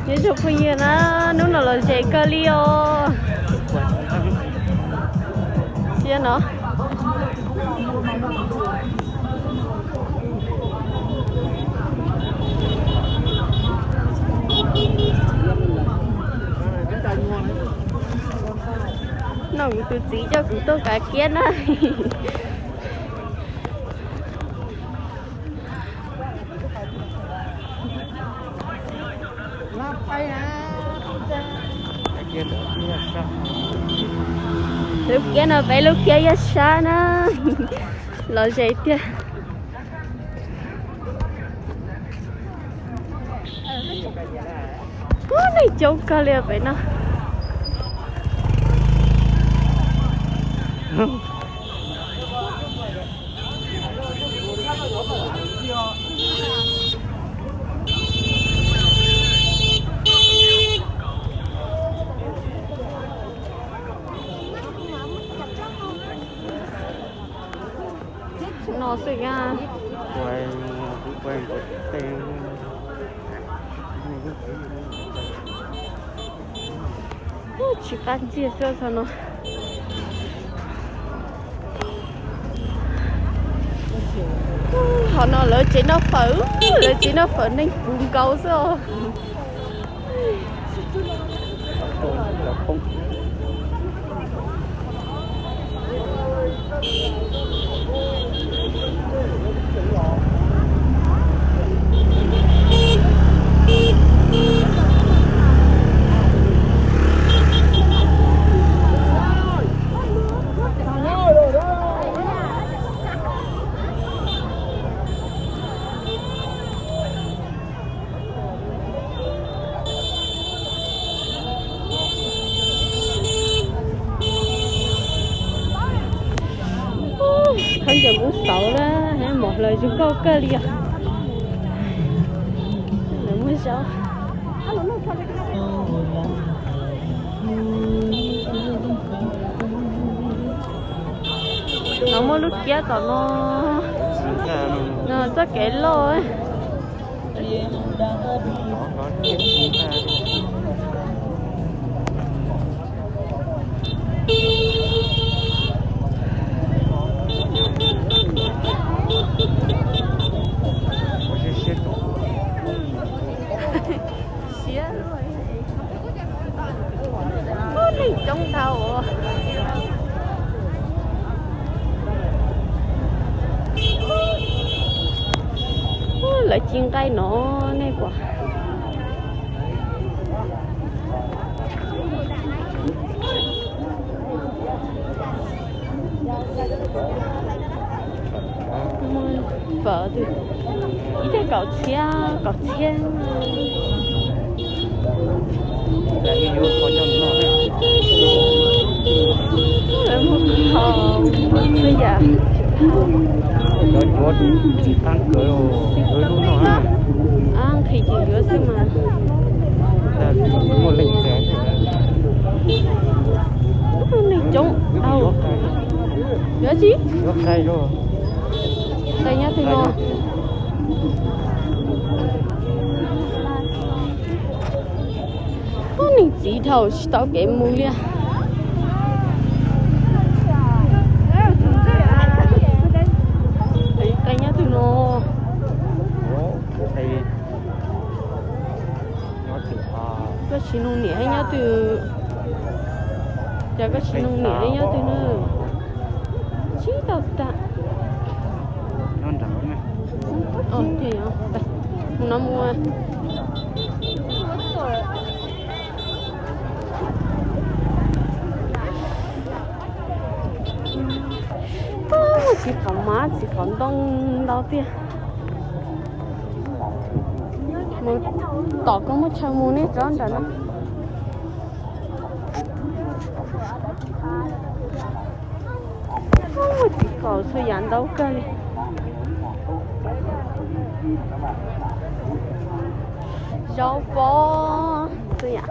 Nyob zoo phooj ywg na, hnub no los ze kawg li os. Siab no. No kuv tus txiv coj kuv tuaj kav kiab na. Lub kiab no peb lub kiab yaj sab na. Los ze tiag. Ub, neeg coob kawg li pem no. No xwb. Tsis qab ntxiag xwb txog no. Hov no lawv tsev noj fawm, lawv tsev noj fawm neeg puv nkaus xwb os. Khaub ncaws Hmoob xauv na, mos hlaws zoo nkauj kawg li os. Lawv muag zaub. No muaj lub kiab tom no. No txoj kev loj. Siab. Ub, neeg coob dhau os. Ub, lawv ci nqaij no nej pom. Muag fawm twg ib teg kaum txhiab, kaum txhiab. Lawv muag qhov txhua yam. Cov cuav txim qab kawg, lub no nqhis ces yuav xwb mas. Muaj leej txiv. Neeg coob dhau. Yuav tsi? Qais nyob twg no? Ub, neeg txiv dhau tsis tau kev mus li. Qais nyob twg no? Koj tsis nug niam nyob twg? Cas koj tsis nug niam nyob twg na? Tsis tau tag. Mus no mus. Txiv qhov mab txiv qhov ntoo ntau tiag. Mus tom koj muaj chaw mus nej tsob nram no. Txiv kaum txhua yam ntau kawg li. Zaub pob txhua yam.